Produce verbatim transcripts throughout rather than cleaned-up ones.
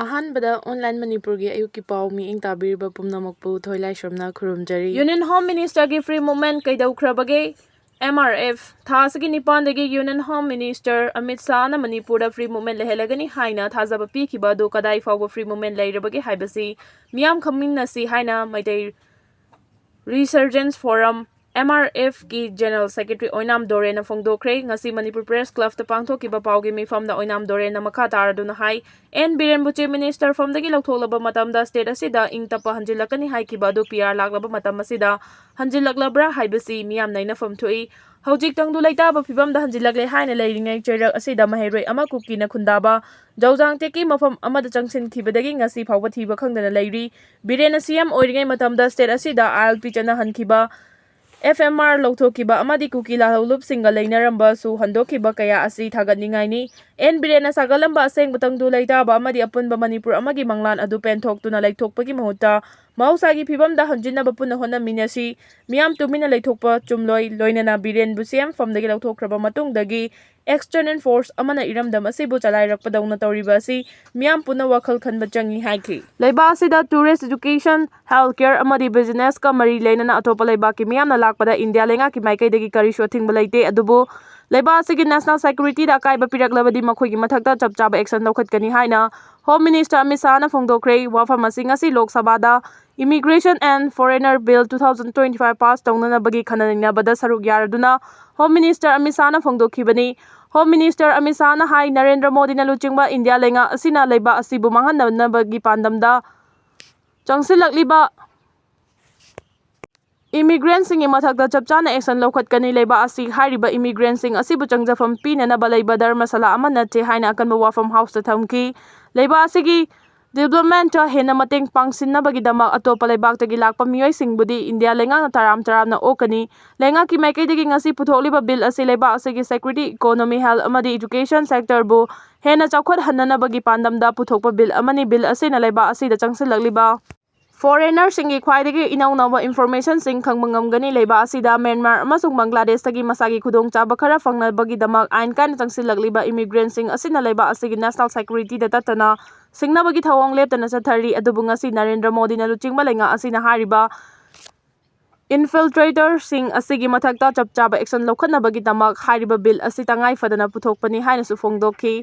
ꯑꯍꯥꯟꯕꯗ ꯑꯣꯟꯂꯥꯏꯟ ꯃꯅꯤꯄꯨꯔꯒꯤ ꯑꯌꯨꯛꯀꯤ ꯄꯥꯎ ꯃꯤꯠꯌꯦꯡ ꯇꯥꯕꯤꯔꯤꯕ ꯄꯨꯝꯅꯃꯛꯄꯨ ꯊꯣꯏꯂꯥꯏꯁ꯭ꯔꯝꯅ ꯈꯨꯔꯨꯝꯖꯔꯤ꯫ Union Home Ministerꯒꯤ free movement ꯀꯩꯗꯧꯈ꯭ꯔꯕꯒꯦ? M R F꯫ ꯊꯥ ꯑꯁꯤꯒꯤ ꯅꯤꯄꯥꯟꯗꯒꯤ Union Home Minister ꯑꯃꯤꯠ ꯁꯥꯍꯅ ꯃꯅꯤꯄꯨꯔꯗ free movement ꯂꯩꯍꯜꯂꯒꯅꯤ ꯍꯥꯏꯅ ꯊꯥꯖꯕ ꯄꯤꯈꯤꯕ ꯑꯗꯨ ꯀꯗꯥꯏ ꯐꯥꯎꯕ free movement ꯂꯩꯔꯕꯒꯦ ꯍꯥꯏꯕꯁꯤ ꯃꯤꯌꯥꯝ ꯈꯪꯃꯤꯟꯅꯁꯤ ꯍꯥꯏꯅ Meitei Resurgence Forum, M R Fꯀꯤ General Secretary ꯑꯣꯏꯅꯥꯝ ꯗꯣꯔꯦꯟꯅ ꯐꯣꯡꯗꯣꯛꯈ꯭ꯔꯦ꯫ ꯉꯁꯤ ꯃꯅꯤꯄꯨꯔ Press Clubꯇ ꯄꯥꯡꯊꯣꯛꯈꯤꯕ ꯄꯥꯎꯒꯤ ꯃꯤꯐꯝꯗ ꯑꯣꯏꯅꯥꯝ ꯗꯣꯔꯦꯟꯅ ꯃꯈꯥ ꯇꯥꯔꯗꯨꯅ ꯍꯥꯏ, ꯑꯦꯟ ꯕꯤꯔꯦꯟꯕꯨ Chief Minister ꯐꯝꯗꯒꯤ ꯂꯧꯊꯣꯛꯂꯕ ꯃꯇꯝꯗ state ꯑꯁꯤꯗ ꯏꯪ ꯇꯞꯄ ꯍꯟꯖꯤꯜꯂꯛꯀꯅꯤ ꯍꯥꯏꯈꯤꯕ ꯑꯗꯨ P R ꯂꯥꯛꯂꯕ ꯃꯇꯝ ꯑꯁꯤꯗ ꯍꯟꯖꯤꯜꯂꯛꯂꯕ꯭ꯔꯥ ꯍꯥꯏꯕꯁꯤ ꯃꯤꯌꯥꯝꯅ ꯅꯩꯅꯐꯝ ꯊꯣꯛꯏ꯫ ꯍꯧꯖꯤꯛ ꯇꯪꯗꯨ ꯂꯩꯇꯥꯕ ꯐꯤꯕꯝꯗ ꯍꯟꯖꯤꯜꯂꯛꯂꯦ ꯍꯥꯏꯅ ꯂꯩꯔꯤꯉꯩ ꯆꯩꯔꯛ ꯑꯁꯤꯗ ꯃꯍꯩꯔꯣꯏ ꯑꯃ ꯀꯨꯀꯤꯅ ꯈꯨꯟꯗꯥꯕ ꯖꯧꯖꯥꯡ ꯇꯦꯛꯀꯤ ꯃꯐꯝ ꯑꯃꯗ ꯆꯪꯁꯤꯟꯈꯤꯕꯗꯒꯤ ꯉꯁꯤ ꯐꯥꯎꯕ ꯊꯤꯕ ꯈꯪꯗꯅ ꯂꯩꯔꯤ꯫ ꯕꯤꯔꯦꯟꯅ C M ꯑꯣꯏꯔꯤꯉꯩ ꯃꯇꯝꯗ state ꯑꯁꯤꯗ ꯑꯥꯏꯟ ꯄꯤꯆꯠꯅꯍꯟꯈꯤꯕ, F M R ꯂꯧꯊꯣꯛꯈꯤꯕ ꯑꯃꯗꯤ ꯀꯨꯀꯤ ꯂꯥꯜꯍꯧꯂꯨꯞꯁꯤꯡꯒ ꯂꯩꯅꯔꯝꯕꯁꯨ ꯍꯟꯗꯣꯛꯈꯤꯕ ꯀꯌꯥ ꯑꯁꯤ ꯊꯥꯒꯠꯅꯤꯡꯉꯥꯏꯅꯤ꯫ ꯑꯦꯟ ꯕꯤꯔꯦꯟꯅ ꯁꯥꯒꯠꯂꯝꯕ ꯑꯁꯦꯡꯕ ꯇꯪꯗꯨ ꯂꯩꯇꯥꯕ ꯑꯃꯗꯤ ꯑꯄꯨꯟꯕ ꯃꯅꯤꯄꯨꯔ ꯑꯃꯒꯤ ꯃꯪꯂꯥꯟ ꯑꯗꯨ ꯄꯦꯟꯊꯣꯛꯇꯨꯅ ꯂꯩꯊꯣꯛꯄꯒꯤ ꯃꯍꯨꯠꯇ ꯃꯍꯧꯁꯥꯒꯤ ꯐꯤꯕꯝꯗ ꯍꯟꯖꯤꯟꯅꯕ ꯄꯨꯟꯅ ꯍꯣꯠꯅꯃꯤꯟꯅꯁꯤ꯫ ꯃꯤꯌꯥꯝ ꯇꯨꯃꯤꯟꯅ ꯂꯩꯊꯣꯛꯄ ꯆꯨꯝꯂꯣꯏ꯫ ꯂꯣꯏꯅꯅ ꯕꯤꯔꯦꯟꯕꯨ C M ꯐꯝꯗꯒꯤ ꯂꯧꯊꯣꯛꯈ꯭ꯔꯕ ꯃꯇꯨꯡꯗꯒꯤ external force ꯑꯃꯅ ꯏꯔꯝꯗꯝ ꯑꯁꯤꯕꯨ ꯆꯂꯥꯏꯔꯛꯄꯗꯧꯅ ꯇꯧꯔꯤꯕ ꯑꯁꯤ ꯃꯤꯌꯥꯝ ꯄꯨꯟꯅ ꯋꯥꯈꯜ ꯈꯟꯕ ꯆꯪꯏ ꯍꯥꯏꯈꯤ꯫ ꯂꯩꯕꯥꯛ ꯑꯁꯤꯗ tourist, education, health care ꯑꯃꯗꯤ businessꯀ ꯃꯔꯤ ꯂꯩꯅꯅ ꯑꯇꯣꯞꯄ ꯂꯩꯕꯥꯛꯀꯤ ꯃꯤꯌꯥꯝꯅ ꯂꯥꯛꯄꯗ ꯏꯟꯗꯤꯌꯥ ꯂꯩꯉꯥꯛꯀꯤ ꯃꯥꯏꯀꯩꯗꯒꯤ ꯀꯔꯤꯁꯨ ꯑꯊꯤꯡꯕ ꯂꯩꯇꯦ, ꯑꯗꯨꯕꯨ ꯂꯩꯕꯥꯛ ꯑꯁꯤꯒꯤ national securityꯗ ꯑꯀꯥꯏꯕ ꯄꯤꯔꯛꯂꯕꯗꯤ ꯃꯈꯣꯏꯒꯤ ꯃꯊꯛꯇ ꯆꯞ ꯆꯥꯕ action ꯂꯧꯈꯠꯀꯅꯤ ꯍꯥꯏꯅ Home Minister ꯑꯃꯤꯠ ꯁꯥꯍꯅ ꯐꯣꯡꯗꯣꯛꯈ꯭ꯔꯦ꯫ ꯋꯥꯐꯝ ꯑꯁꯤ ꯉꯁꯤ ꯂꯣꯛ ꯁꯚꯥꯗ Immigration and Foreigner Bill two thousand twenty-five pass ꯇꯧꯅꯅꯕꯒꯤ ꯈꯟꯅ ꯅꯩꯅꯕꯗ ꯁꯔꯨꯛ ꯌꯥꯔꯗꯨꯅ Home Minister Amit ꯁꯥꯍꯅ ꯐꯣꯡꯗꯣꯛꯈꯤꯕꯅꯤ꯫ Home Minister Amit ꯁꯥꯍꯅ ꯍꯥꯏ, ꯅꯔꯦꯟꯗ꯭ꯔ ꯃꯣꯗꯤꯅ ꯂꯨꯆꯤꯡꯕ ꯏꯟꯗꯤꯌꯥ ꯂꯩꯉꯥꯛ ꯑꯁꯤꯅ ꯂꯩꯕꯥꯛ ꯑꯁꯤꯕꯨ ꯃꯥꯡꯍꯟꯅꯅꯕꯒꯤ ꯄꯥꯟꯗꯝꯗ ꯆꯪꯁꯤꯜꯂꯛꯂꯤꯕ immigrantꯁꯤꯡꯒꯤ ꯃꯊꯛꯇ ꯆꯞ ꯆꯥꯅ action ꯂꯧꯈꯠꯀꯅꯤ꯫ ꯂꯩꯕꯥꯛ ꯑꯁꯤ ꯍꯥꯏꯔꯤꯕ immigrantꯁꯤꯡ ꯑꯁꯤꯕꯨ ꯆꯪꯖꯐꯝ ꯄꯤꯅꯅꯕ ꯂꯩꯕ ꯙꯔꯃꯁꯥꯂꯥ ꯑꯃ ꯅꯠꯇꯦ ꯍꯥꯏꯅ ꯑꯀꯟꯕ ꯋꯥꯐꯝ Houseꯇ ꯊꯝꯈꯤ꯫ ꯂꯩꯕꯥꯛ ꯑꯁꯤꯒꯤ developmentꯇ ꯍꯦꯟꯅ ꯃꯇꯦꯡ ꯄꯥꯡꯁꯤꯟꯅꯕꯒꯤꯗꯃꯛ ꯑꯇꯣꯞꯄ ꯂꯩꯕꯥꯛꯇꯒꯤ ꯂꯥꯛꯄ ꯃꯤꯑꯣꯏꯁꯤꯡꯕꯨꯗꯤ ꯏꯟꯗꯤꯌꯥ ꯂꯩꯉꯥꯛꯅ ꯇꯔꯥꯝ ꯇꯔꯥꯝꯅ ꯑꯣꯛꯀꯅꯤ꯫ ꯂꯩꯉꯥꯛꯀꯤ ꯃꯥꯏꯀꯩꯗꯒꯤ ꯉꯁꯤ ꯄꯨꯊꯣꯛꯂꯤꯕ bill ꯑꯁꯤ ꯂꯩꯕꯥꯛ ꯑꯁꯤꯒꯤ security, economy, health ꯑꯃꯗꯤ education sectorꯕꯨ ꯍꯦꯟꯅ ꯆꯥꯎꯈꯠꯍꯟꯅꯅꯕꯒꯤ ꯄꯥꯟꯗꯝꯗ ꯄꯨꯊꯣꯛꯄ bill ꯑꯃꯅꯤ꯫ Bill ꯑꯁꯤꯅ ꯂꯩꯕꯥꯛ ꯑꯁꯤꯗ ꯆꯪꯁꯤꯜꯂꯛꯂꯤꯕ foreignerꯁꯤꯡꯒꯤ ꯈ꯭ꯋꯥꯏꯗꯒꯤ ꯏꯅꯧ ꯅꯧꯕ informationꯁꯤꯡ ꯈꯪꯕ ꯉꯝꯒꯅꯤ꯫ ꯂꯩꯕꯥꯛ ꯑꯁꯤꯗ ꯃ꯭ꯌꯥꯟꯃꯥꯔ ꯑꯃꯁꯨꯡ ꯕꯪꯒ꯭ꯂꯥꯗꯦꯁꯇꯒꯤ ꯃꯁꯥꯒꯤ ꯈꯨꯗꯣꯡꯆꯥꯕ ꯈꯔ ꯐꯪꯅꯕꯒꯤꯗꯃꯛ ꯑꯥꯏꯟ ꯀꯥꯏꯅ ꯆꯪꯁꯤꯜꯂꯛꯂꯤꯕ immigrantꯁꯤꯡ ꯑꯁꯤꯅ ꯂꯩꯕꯥꯛ ꯑꯁꯤꯒꯤ national securityꯗ ꯇꯠꯇꯅ ꯁꯤꯡꯅꯕꯒꯤ ꯊꯧꯑꯣꯡ ꯂꯦꯞꯇꯅ ꯆꯠꯊꯔꯤ꯫ ꯑꯗꯨꯕꯨ ꯉꯁꯤ ꯅꯔꯦꯟꯗ꯭ꯔ ꯃꯣꯗꯤꯅ ꯂꯨꯆꯤꯡꯕ ꯂꯩꯉꯥꯛ ꯑꯁꯤꯅ ꯍꯥꯏꯔꯤꯕ infiltratorꯁꯤꯡ ꯑꯁꯤꯒꯤ ꯃꯊꯛꯇ ꯆꯞ ꯆꯥꯕ action ꯂꯧꯈꯠꯅꯕꯒꯤꯗꯃꯛ ꯍꯥꯏꯔꯤꯕ bill ꯑꯁꯤ ꯇꯉꯥꯏ ꯐꯗꯅ ꯄꯨꯊꯣꯛꯄꯅꯤ ꯍꯥꯏꯅꯁꯨ ꯐꯣꯡꯗꯣꯛꯈꯤ꯫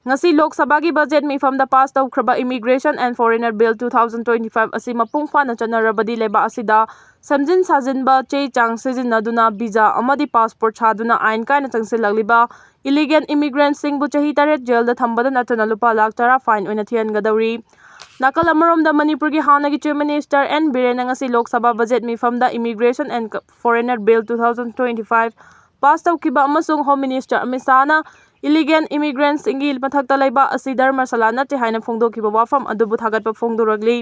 ꯉꯁꯤ ꯂꯣꯛ ꯁꯚꯥꯒꯤ budget ꯃꯤꯐꯝꯗ pass ꯇꯧꯈ꯭ꯔꯕ Immigration and Foreigner Bill two thousand twenty-five ꯑꯁꯤ ꯃꯄꯨꯡ ꯐꯥꯅ ꯆꯠꯅꯔꯕꯗꯤ ꯂꯩꯕꯥꯛ ꯑꯁꯤꯗ ꯁꯦꯝꯖꯤꯟ ꯁꯥꯖꯤꯟꯕ ꯆꯦ ꯆꯥꯡ ꯁꯤꯖꯤꯟꯅꯗꯨꯅ visa ꯑꯃꯗꯤ passport ꯁꯥꯗꯨꯅ ꯑꯥꯏꯟ ꯀꯥꯏꯅ ꯆꯪꯁꯤꯜꯂꯛꯂꯤꯕ illegal immigrantꯁꯤꯡꯕꯨ ꯆꯍꯤ ꯇꯔꯦꯠ ꯖꯦꯜꯗ ꯊꯝꯕꯗ ꯅꯠꯇꯅ ꯂꯨꯄꯥ ꯂꯥꯈ ꯇꯔꯥ fine ꯑꯣꯏꯅ ꯊꯤꯍꯟꯒꯗꯧꯔꯤ꯫ ꯅꯥꯀꯜ ꯑꯃꯔꯣꯝꯗ ꯃꯅꯤꯄꯨꯔꯒꯤ ꯍꯥꯟꯅꯒꯤ Chief Minister ꯑꯦꯟ ꯕꯤꯔꯦꯟꯅ ꯉꯁꯤ Lok Sabha budget ꯃꯤꯐꯝꯗ Immigration and Foreigner Bill two thousand twenty-five pass ꯇꯧꯈꯤꯕ ꯑꯃꯁꯨꯡ Home Minister ꯑꯃꯤꯠ ꯁꯥꯍꯅ illegal immigrantꯁꯤꯡꯒꯤ ꯃꯊꯛꯇ ꯂꯩꯕꯥꯛ ꯑꯁꯤ ꯙꯔꯃꯁꯥꯂꯥ ꯅꯠꯇꯦ ꯍꯥꯏꯅ ꯐꯣꯡꯗꯣꯛꯈꯤꯕ ꯋꯥꯐꯝ ꯑꯗꯨꯕꯨ ꯊꯥꯒꯠꯄ ꯐꯣꯡꯗꯣꯔꯛꯂꯤ꯫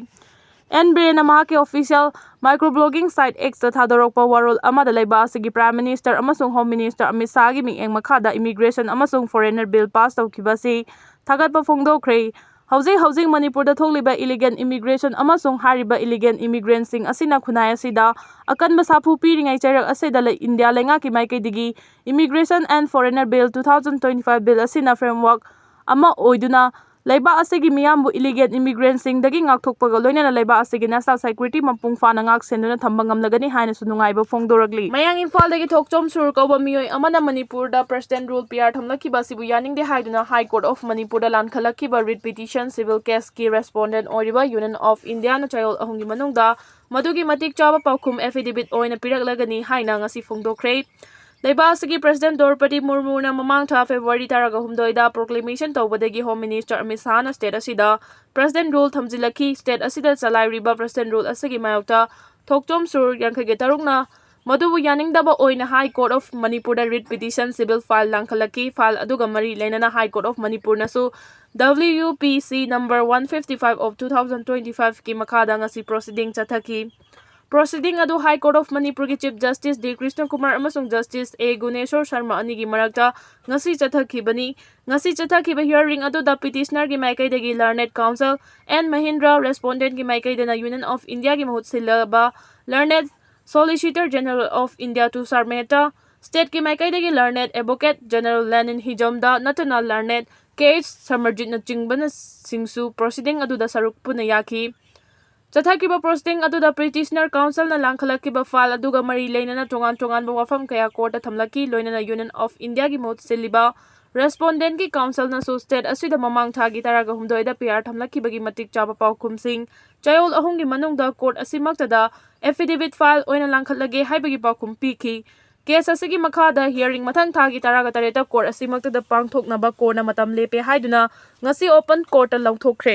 ꯑꯦꯟ ꯕꯤꯔꯦꯟꯅ ꯃꯍꯥꯛꯀꯤ official microblogging site Xꯇ ꯊꯥꯗꯣꯔꯛꯄ ꯋꯥꯔꯣꯜ ꯑꯃꯗ ꯂꯩꯕꯥꯛ ꯑꯁꯤꯒꯤ Prime Minister ꯑꯃꯁꯨꯡ Home Minister ꯑꯃꯤꯠ ꯁꯥꯍꯒꯤ ꯃꯤꯠꯌꯦꯡ ꯃꯈꯥꯗ Immigration ꯑꯃꯁꯨꯡ Foreigner Bill pass ꯇꯧꯈꯤꯕ ꯑꯁꯤ ꯊꯥꯒꯠꯄ ꯐꯣꯡꯗꯣꯛꯈ꯭ꯔꯦ꯫ ꯍꯧꯖꯤꯛ ꯍꯧꯖꯤꯛ ꯃꯅꯤꯄꯨꯔꯗ ꯊꯣꯛꯂꯤꯕ illegal immigration ꯑꯃꯁꯨꯡ ꯍꯥꯏꯔꯤꯕ illegal immigrantꯁꯤꯡ ꯑꯁꯤꯅ ꯈꯨꯟꯅꯥꯏ ꯑꯁꯤꯗ ꯑꯀꯟꯕ ꯁꯥꯐꯨ ꯄꯤꯔꯤꯉꯩ ꯆꯩꯔꯛ ꯑꯁꯤꯗ ꯂꯩ-, ꯏꯟꯗꯤꯌꯥ ꯂꯩꯉꯥꯛꯀꯤ ꯃꯥꯏꯀꯩꯗꯒꯤ Immigration and Foreigner Bill two thousand twenty-five bill ꯑꯁꯤꯅ framework ꯑꯃ ꯑꯣꯏꯗꯨꯅ ꯂꯩꯕꯥꯛ ꯑꯁꯤꯒꯤ ꯃꯤꯌꯥꯝꯕꯨ illegal immigrantꯁꯤꯡꯗꯒꯤ ꯉꯥꯛꯊꯣꯛꯄꯒ ꯂꯣꯏꯅꯅ ꯂꯩꯕꯥꯛ ꯑꯁꯤꯒꯤ national security ꯃꯄꯨꯡ ꯐꯥꯅ ꯉꯥꯛ ꯁꯦꯟꯗꯨꯅ ꯊꯝꯕ ꯉꯝꯂꯒꯅꯤ ꯍꯥꯏꯅꯁꯨ ꯅꯨꯡꯉꯥꯏꯕ ꯐꯣꯡꯗꯣꯔꯛꯂꯤ꯫ ꯃꯌꯥꯡ ꯏꯝꯐꯥꯜꯗꯒꯤ ꯊꯣꯛꯆꯣꯝ ꯁꯨꯔ ꯀꯧꯕ ꯃꯤꯑꯣꯏ ꯑꯃꯅ ꯃꯅꯤꯄꯨꯔꯗ President Rule P R ꯊꯝꯂꯛꯈꯤꯕ ꯑꯁꯤꯕꯨ ꯌꯥꯅꯤꯡꯗꯦ ꯍꯥꯏꯗꯨꯅ High Court of ꯃꯅꯤꯄꯨꯔꯗ ꯂꯥꯟꯈꯠꯂꯛꯈꯤꯕ writ petition civil caseꯀꯤ respondent ꯑꯣꯏꯔꯤꯕ Union of Indiaꯅ ꯆꯌꯣꯜ ꯑꯍꯨꯝꯒꯤ ꯃꯅꯨꯡꯗ ꯃꯗꯨꯒꯤ ꯃꯇꯤꯛ ꯆꯥꯕ ꯄꯥꯎꯈꯨꯝ affidavit ꯑꯣꯏꯅ ꯄꯤꯔꯛꯂꯒꯅꯤ ꯍꯥꯏꯅ ꯉꯁꯤ ꯐꯣꯡꯗꯣꯛꯈ꯭ꯔꯦ꯫ ꯂꯩꯕꯥꯛ ꯑꯁꯤꯒꯤ President ꯗ꯭ꯔꯧꯄꯗꯤ ꯃꯨꯔꯃꯨꯅ ꯃꯃꯥꯡ ꯊꯥ February ꯇꯔꯥꯒ ꯍꯨꯝꯗꯣꯏꯗ proclamation ꯇꯧꯕꯗꯒꯤ Home Minister ꯑꯃꯤꯠ ꯁꯥꯍꯅ state ꯑꯁꯤꯗ President Rule ꯊꯝꯖꯤꯜꯂꯛꯈꯤ꯫ State ꯑꯁꯤꯗ ꯆꯂꯥꯏꯔꯤꯕ President Rule ꯑꯁꯤꯒꯤ ꯃꯥꯌꯣꯛꯇ ꯊꯣꯛꯆꯣꯝ ꯁꯨꯔ ꯌꯥꯡꯈꯩꯒ ꯇꯔꯨꯛꯅ ꯃꯗꯨꯕꯨ ꯌꯥꯅꯤꯡꯗꯕ ꯑꯣꯏꯅ High Court of ꯃꯅꯤꯄꯨꯔꯗ writ petition civil file ꯂꯥꯡꯈꯠꯂꯛꯈꯤ꯫ File ꯑꯗꯨꯒ ꯃꯔꯤ ꯂꯩꯅꯅ High Court of ꯃꯅꯤꯄꯨꯔꯅꯁꯨ W P C number one fifty five of two thousand twenty five ꯀꯤ ꯃꯈꯥꯗ ꯉꯁꯤ proceeding ꯆꯠꯊꯈꯤ꯫ Proceeding ꯑꯗꯨ High Court of ꯃꯅꯤꯄꯨꯔꯒꯤ Chief Justice D Krishna Kumar ꯑꯃꯁꯨꯡ Justice A ꯒꯨꯅꯦꯁꯣꯔ ꯁꯔꯃ ꯑꯅꯤꯒꯤ ꯃꯔꯛꯇ ꯉꯁꯤ ꯆꯠꯊꯈꯤꯕꯅꯤ꯫ ꯉꯁꯤ ꯆꯠꯊꯈꯤꯕ hearing ꯑꯗꯨꯗ petitionerꯒꯤ ꯃꯥꯏꯀꯩꯗꯒꯤ learned counsel N Mahindra, respondentꯀꯤ ꯃꯥꯏꯀꯩꯗꯅ Union of Indiaꯒꯤ ꯃꯍꯨꯠ ꯁꯤꯜꯂꯕ learned Solicitor General of India ꯇꯨꯁꯥꯔ Mehta, stateꯀꯤ ꯃꯥꯏꯀꯩꯗꯒꯤ learned Advocate General ꯂꯦꯅꯤꯟ ꯍꯤꯖꯝꯗꯥ ꯅꯠꯇꯅ learned ꯀꯦ ꯑꯩꯆ ꯁꯃꯔꯖꯤꯠꯅꯆꯤꯡꯕꯅꯁꯤꯡꯁꯨ ꯄ꯭ꯔꯣꯁꯤꯗꯤꯡ ꯑꯗꯨꯗ ꯁꯔꯨꯛ ꯄꯨꯟꯅ ꯌꯥꯈꯤ꯫ ꯆꯠꯊꯈꯤꯕ ꯄ꯭ꯔꯣꯁꯤꯗꯤꯡ ꯑꯗꯨꯗ ꯄ꯭ꯔꯤꯇꯤꯁꯅꯔ ꯀꯥꯎꯟꯁꯤꯜꯅ ꯂꯥꯡꯈꯠꯂꯛꯈꯤꯕ ꯐꯥꯏꯜ ꯑꯗꯨꯒ ꯃꯔꯤ ꯂꯩꯅꯅ ꯇꯣꯉꯥꯟ ꯇꯣꯉꯥꯟꯕ ꯋꯥꯐꯝ ꯀꯌꯥ ꯀꯣꯔꯠꯇ ꯊꯝꯂꯛꯈꯤ꯫ ꯂꯣꯏꯅꯅ ꯌꯨꯅꯤꯌꯟ ꯑꯣꯐ ꯏꯟꯗꯤꯌꯥꯒꯤ ꯃꯍꯨꯠ ꯁꯤꯜꯂꯤꯕ ꯔꯦꯁꯄꯣꯟꯗꯦꯟꯠꯀꯤ ꯀꯥꯎꯟꯁꯤꯜꯅꯁꯨ ꯁ꯭ꯇꯦꯠ ꯑꯁꯤꯗ ꯃꯃꯥꯡ ꯊꯥꯒꯤ ꯇꯔꯥꯒ ꯍꯨꯝꯗꯣꯏꯗ ꯄꯤ ꯑꯥꯔ ꯊꯝꯂꯛꯈꯤꯕꯒꯤ ꯃꯇꯤꯛ ꯆꯥꯕ ꯄꯥꯎꯈꯨꯝꯁꯤꯡ ꯆꯌꯣꯜ ꯑꯍꯨꯝꯒꯤ ꯃꯅꯨꯡꯗ ꯀꯣꯔꯠ ꯑꯁꯤꯃꯛꯇꯗ ꯑꯦꯐꯤꯗꯦꯚꯤꯠ ꯐꯥꯏꯜ ꯑꯣꯏꯅ ꯂꯥꯡꯈꯠꯂꯒꯦ ꯍꯥꯏꯕꯒꯤ ꯄꯥꯎꯈꯨꯝ ꯄꯤꯈꯤ꯫ ꯀꯦꯁ ꯑꯁꯤꯒꯤ ꯃꯈꯥꯗ ꯍꯤꯌꯔꯤꯡ ꯃꯊꯪ ꯊꯥꯒꯤ ꯇꯔꯥꯒ ꯇꯔꯦꯠꯇ ꯀꯣꯔꯠ ꯑꯁꯤꯃꯛꯇꯗ ꯄꯥꯡꯊꯣꯛꯅꯕ ꯀꯣꯔꯠꯅ ꯃꯇꯝ ꯂꯦꯞꯄꯦ ꯍꯥꯏꯗꯨꯅ ꯉꯁꯤ ꯑꯣꯄꯟ ꯀꯣꯔꯠꯇ ꯂꯧꯊꯣꯛꯈ꯭ꯔꯦ꯫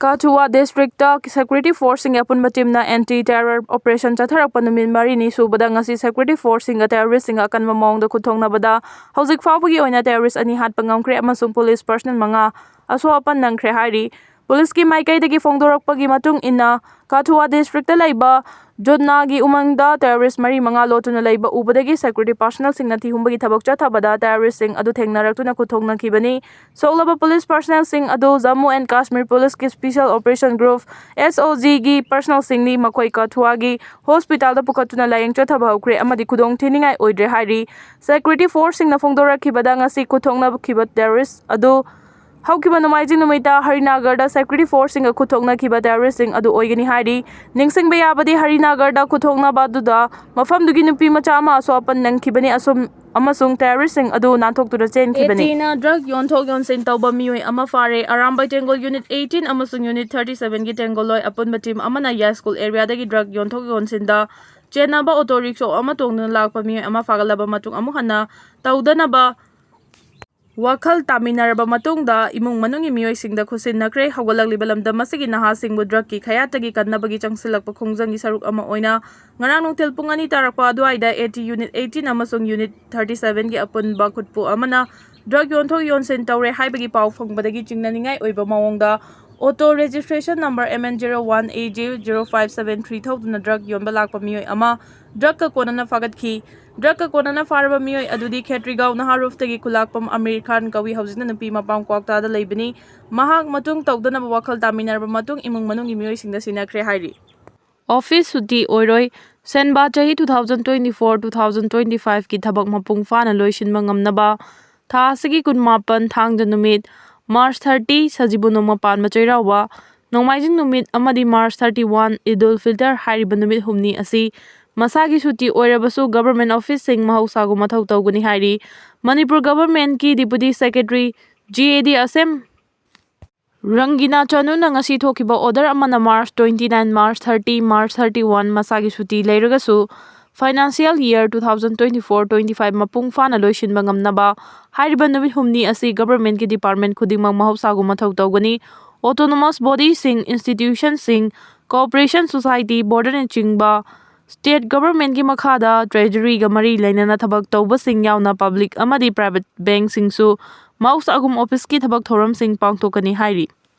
ꯀꯊꯨꯋꯥ ꯗꯤꯁꯇ꯭ꯔꯤꯛꯇ ꯁꯦꯀ꯭ꯌꯨꯔꯤꯇꯤ ꯐꯣꯔꯁꯁꯤꯡꯒꯤ ꯑꯄꯨꯟꯕ ꯇꯤꯝꯅ ꯑꯦꯟꯇꯤ ꯇꯦꯔꯔ ꯑꯣꯄꯔꯦꯁꯟ ꯆꯠꯊꯔꯛꯄ ꯅꯨꯃꯤꯠ ꯃꯔꯤꯅꯤ ꯁꯨꯕꯗ ꯉꯁꯤ ꯁꯦꯀ꯭ꯌꯨꯔꯤꯇꯤ ꯐꯣꯔꯁꯁꯤꯡꯒ ꯇꯦꯔꯣꯔꯤꯁꯁꯤꯡꯒ ꯑꯀꯟꯕ ꯃꯑꯣꯡꯗ ꯈꯨꯠꯊꯣꯛꯅꯕꯗ ꯍꯧꯖꯤꯛ ꯐꯥꯎꯕꯒꯤ ꯑꯣꯏꯅ ꯇꯦꯔꯣꯔꯤꯁ ꯑꯅꯤ ꯍꯥꯠꯄ ꯉꯝꯈ꯭ꯔꯦ ꯑꯃꯁꯨꯡ ꯄꯨꯂꯤꯁ ꯄꯔꯁꯅꯦꯜ ꯃꯉꯥ ꯑꯁꯣꯛ ꯑꯄꯟ ꯅꯪꯈ꯭ꯔꯦ ꯍꯥꯏꯔꯤ꯫ ꯄꯨꯂꯤꯁꯀꯤ ꯃꯥꯏꯀꯩꯗꯒꯤ ꯐꯣꯡꯗꯣꯔꯛꯄꯒꯤ ꯃꯇꯨꯡ ꯏꯟꯅ, ꯀꯊꯨꯋꯥ ꯗꯤꯁꯇ꯭ꯔꯤꯛꯇ ꯂꯩꯕ ꯖꯨꯠꯅꯥꯒꯤ ꯎꯃꯪꯗ ꯇꯦꯔꯣꯔꯤꯁ ꯃꯔꯤ ꯃꯉꯥ ꯂꯣꯠꯇꯨꯅ ꯂꯩꯕ ꯎꯕꯗꯒꯤ ꯁꯦꯀ꯭ꯌꯨꯔꯤꯇꯤ ꯄꯥꯔꯁꯅꯦꯜꯁꯤꯡꯅ ꯊꯤꯍꯨꯝꯕꯒꯤ ꯊꯕꯛ ꯆꯠꯊꯕꯗ ꯇꯦꯔꯣꯔꯤꯁꯁꯤꯡ ꯑꯗꯨ ꯊꯦꯡꯅꯔꯛꯇꯨꯅ ꯈꯨꯠꯊꯣꯛꯅꯈꯤꯕꯅꯤ꯫ ꯁꯣꯛꯂꯕ ꯄꯨꯂꯤꯁ ꯄꯥꯔꯁꯅꯦꯜꯁꯤꯡ ꯑꯗꯨ ꯖꯝꯃꯨ ꯑꯦꯟ ꯀꯥꯁꯃꯤꯔ ꯄꯨꯂꯤꯁꯀꯤ ꯁ꯭ꯄꯤꯁꯦꯜ ꯑꯣꯄꯔꯦꯁꯟ ꯒ꯭ꯔꯨꯞ, ꯑꯦꯁ ꯑꯣ ꯖꯤꯒꯤ ꯄꯥꯔꯁꯅꯦꯜꯁꯤꯡꯅꯤ꯫ ꯃꯈꯣꯏ ꯀꯊꯨꯋꯥꯒꯤ ꯍꯣꯁꯄꯤꯇꯥꯜꯗ ꯄꯨꯈꯠꯇꯨꯅ ꯂꯥꯌꯦꯡ ꯆꯠꯊꯕ ꯍꯧꯈ꯭ꯔꯦ ꯑꯃꯗꯤ ꯈꯨꯗꯣꯡ ꯊꯤꯅꯤꯡꯉꯥꯏ ꯑꯣꯏꯗ꯭ꯔꯦ ꯍꯥꯏꯔꯤ꯫ ꯁꯦꯀ꯭ꯌꯨꯔꯤꯇꯤ ꯐꯣꯔꯁꯁꯤꯡꯅ ꯐꯣꯡꯗꯣꯔꯛꯈꯤꯕꯗ ꯉꯁꯤ ꯈꯨꯠꯊꯣꯛꯅꯈꯤꯕ ꯇꯦꯔꯣꯔꯤꯁ ꯑꯗꯨ ꯍꯧꯈꯤꯕ ꯅꯣꯡꯃꯥꯏꯖꯤꯡ ꯅꯨꯃꯤꯠꯇ ꯍꯔꯤꯅꯥꯒꯔꯗ ꯁꯦꯀ꯭ꯌꯨꯔꯤꯇꯤ ꯐꯣꯔꯁꯁꯤꯡꯒ ꯈꯨꯠꯊꯣꯛꯅꯈꯤꯕ ꯇꯦꯔꯣꯔꯤꯁꯁꯤꯡ ꯑꯗꯨ ꯑꯣꯏꯒꯅꯤ ꯍꯥꯏꯔꯤ꯫ ꯅꯤꯡꯁꯤꯡꯕ ꯌꯥꯕꯗꯤ, ꯍꯔꯤꯅꯥꯒꯔꯗ ꯈꯨꯠꯊꯣꯛꯅꯕ ꯑꯗꯨꯗ ꯃꯐꯝꯗꯨꯒꯤ ꯅꯨꯄꯤ ꯃꯆꯥ ꯑꯃ ꯑꯁꯣꯛ ꯑꯄꯟ ꯅꯪꯈꯤꯕꯅꯤ ꯑꯁꯨꯝ-, ꯑꯃꯁꯨꯡ ꯇꯦꯔꯣꯔꯤꯁꯁꯤꯡ ꯑꯗꯨ ꯅꯥꯟꯊꯣꯛꯇꯨꯅ ꯆꯦꯟꯈꯤꯕꯅꯤ꯫ ꯑꯦꯇꯤꯅ ꯗ꯭ꯔꯒ ꯌꯣꯟꯊꯣꯛ ꯌꯣꯟꯁꯤꯟ ꯇꯧꯕ ꯃꯤꯑꯣꯏ ꯑꯃ ꯐꯥꯔꯦ꯫ ꯑꯔꯥꯝꯕꯥꯏ ꯇꯦꯡꯒꯣꯜ ꯌꯨꯅꯤꯠ eighteen ꯑꯃꯁꯨꯡ ꯌꯨꯅꯤꯠ thirty seven ꯒꯤ ꯇꯦꯡꯒꯣꯜꯂꯣꯏ ꯑꯄꯨꯟꯕ ꯇꯤꯝ ꯑꯃꯅ ꯌꯥꯏꯁ꯭ꯀꯨꯜ ꯑꯦꯔꯤꯌꯥꯗꯒꯤ ꯗ꯭ꯔꯒ ꯌꯣꯟꯊꯣꯛ ꯌꯣꯟꯁꯤꯟꯗ ꯆꯦꯟꯅꯕ ꯑꯣꯇꯣ ꯔꯤꯛꯁꯣ ꯑꯃ ꯇꯣꯡꯗꯨꯅ ꯂꯥꯛꯄ ꯃꯤꯑꯣꯏ ꯑꯃ ꯐꯥꯒꯠꯂꯕ ꯃꯇꯨꯡ ꯑꯃꯨꯛ ꯍꯟꯅ ꯇꯧꯗꯅꯕ ꯋꯥꯈꯜ ꯇꯥꯃꯤꯟꯅꯔꯕ ꯃꯇꯨꯡꯗ ꯏꯃꯨꯡ ꯃꯅꯨꯡꯒꯤ ꯃꯤꯑꯣꯏꯁꯤꯡꯗ ꯈꯨꯠꯁꯤꯟꯅꯈ꯭ꯔꯦ꯫ ꯍꯧꯒꯠꯂꯛꯂꯤꯕ ꯂꯝꯗꯝ ꯑꯁꯤꯒꯤ ꯅꯍꯥꯁꯤꯡꯕꯨ ꯗ꯭ꯔꯒꯀꯤ ꯈꯌꯥꯠꯇꯒꯤ ꯀꯟꯅꯕꯒꯤ ꯆꯪꯁꯤꯜꯂꯛꯄ ꯈꯣꯡꯖꯪꯒꯤ ꯁꯔꯨꯛ ꯑꯃ ꯑꯣꯏꯅ ꯉꯔꯥꯡ ꯅꯨꯡꯊꯤꯜ ꯄꯨꯡ ꯑꯅꯤ ꯇꯥꯔꯛꯄ ꯑꯗꯨꯋꯥꯏꯗ ꯑꯦꯇꯤ ꯌꯨꯅꯤꯠ eighteen ꯑꯃꯁꯨꯡ ꯌꯨꯅꯤꯠ thirty seven ꯒꯤ ꯑꯄꯨꯟꯕ ꯈꯨꯠꯄꯨ ꯑꯃꯅ ꯗ꯭ꯔꯒ ꯌꯣꯟꯊꯣꯛ ꯌꯣꯟꯁꯤꯟ ꯇꯧꯔꯦ ꯍꯥꯏꯕꯒꯤ ꯄꯥꯎ ꯐꯪꯕꯗꯒꯤ ꯆꯤꯡꯅꯅꯤꯡꯉꯥꯏ ꯑꯣꯏꯕ ꯃꯑꯣꯡꯗ auto registration number M N zero one A J zero five seven three ꯊꯧꯗꯨꯅ ꯗ꯭ꯔꯒ ꯌꯣꯟꯕ ꯂꯥꯛꯄ ꯃꯤꯑꯣꯏ ꯑꯃ ꯗ꯭ꯔꯒꯀ ꯀꯣꯟꯅꯅ ꯐꯥꯒꯠꯈꯤ꯫ ꯗ꯭ꯔꯒꯀ ꯀꯣꯟꯅꯅ ꯐꯥꯔꯕ ꯃꯤꯑꯣꯏ ꯑꯗꯨꯗꯤ ꯈꯦꯇ꯭ꯔꯤꯒꯥꯎ ꯅꯍꯥꯔꯨꯐꯇꯒꯤ ꯈꯨꯂꯥꯛꯄꯝ ꯑꯃꯤꯔ ꯈꯥꯟ ꯀꯧꯏ꯫ ꯍꯧꯖꯤꯛꯅ ꯅꯨꯄꯤ ꯃꯄꯥꯝ ꯀ꯭ꯋꯥꯛꯇꯥꯗ ꯂꯩꯕꯅꯤ꯫ ꯃꯍꯥꯛ ꯃꯇꯨꯡ ꯇꯧꯗꯅꯕ ꯋꯥꯈꯜ ꯇꯥꯃꯤꯟꯅꯔꯕ ꯃꯇꯨꯡ ꯏꯃꯨꯡ ꯃꯅꯨꯡꯒꯤ ꯃꯤꯑꯣꯏꯁꯤꯡꯗ ꯁꯤꯟꯅꯈ꯭ꯔꯦ ꯍꯥꯏꯔꯤ꯫ ꯑꯣꯐꯤꯁ ꯁꯨꯇꯤ ꯑꯣꯏꯔꯣꯏ꯫ ꯁꯦꯟꯕꯥ ꯆꯍꯤ two thousand twenty four, two thousand twenty five ꯀꯤ ꯊꯕꯛ ꯃꯄꯨꯡ ꯐꯥꯅ ꯂꯣꯏꯁꯤꯟꯕ ꯉꯝꯅꯕ ꯊꯥ ꯑꯁꯤꯒꯤ ꯀꯨꯟꯃꯥꯄꯟ, ꯊꯥꯡꯖ ꯅꯨꯃꯤꯠ, March thirty, ꯁꯖꯤꯕꯨ ꯅꯣꯡꯃ ꯄꯥꯟꯕ ꯆꯩꯔꯥꯎꯕ, ꯅꯣꯡꯃꯥꯏꯖꯤꯡ ꯅꯨꯃꯤꯠ ꯑꯃꯗꯤ March thirty-one, ꯏꯗꯨꯜ ꯐꯤꯇꯔ ꯍꯥꯏꯔꯤꯕ ꯅꯨꯃꯤꯠ ꯍꯨꯝꯅꯤ ꯑꯁꯤ ꯃꯁꯥꯒꯤ ꯁꯨꯇꯤ ꯑꯣꯏꯔꯕꯁꯨ government officeꯁꯤꯡ ꯃꯍꯧꯁꯥꯒꯨꯝ ꯃꯊꯧ ꯇꯧꯒꯅꯤ ꯍꯥꯏꯔꯤ꯫ Manipur governmentꯀꯤ Deputy Secretary, G A D, ꯑꯁꯦꯝ ꯔꯪꯒꯤꯅꯥ ꯆꯅꯨꯅ ꯉꯁꯤ ꯊꯣꯛꯈꯤꯕ order ꯑꯃꯅ March twenty-nine, March thirty, March thirty-one ꯃꯁꯥꯒꯤ ꯁꯨꯇꯤ ꯂꯩꯔꯒꯁꯨ financial year two thousand twenty-four twenty-five ꯃꯄꯨꯡ ꯐꯥꯅ ꯂꯣꯏꯁꯤꯟꯕ ꯉꯝꯅꯕ ꯍꯥꯏꯔꯤꯕ ꯅꯨꯃꯤꯠ ꯍꯨꯝꯅꯤ ꯑꯁꯤ governmentꯀꯤ department ꯈꯨꯗꯤꯡꯃꯛ ꯃꯍꯧꯁꯥꯒꯨꯝ ꯃꯊꯧ ꯇꯧꯒꯅꯤ꯫ Autonomous bodyꯁꯤꯡ, institutionꯁꯤꯡ, cooperation society, borderꯅꯆꯤꯡꯕ state governmentꯀꯤ ꯃꯈꯥꯗ treasuryꯒ ꯃꯔꯤ ꯂꯩꯅꯅ ꯊꯕꯛ ꯇꯧꯕꯁꯤꯡ ꯌꯥꯎꯅ public ꯑꯃꯗꯤ private bankꯁꯤꯡꯁꯨ ꯃꯍꯧꯁꯥꯒꯨꯝ officeꯀꯤ ꯊꯕꯛ ꯊꯧꯔꯝꯁꯤꯡ ꯄꯥꯡꯊꯣꯛꯀꯅꯤ ꯍꯥꯏꯔꯤ꯫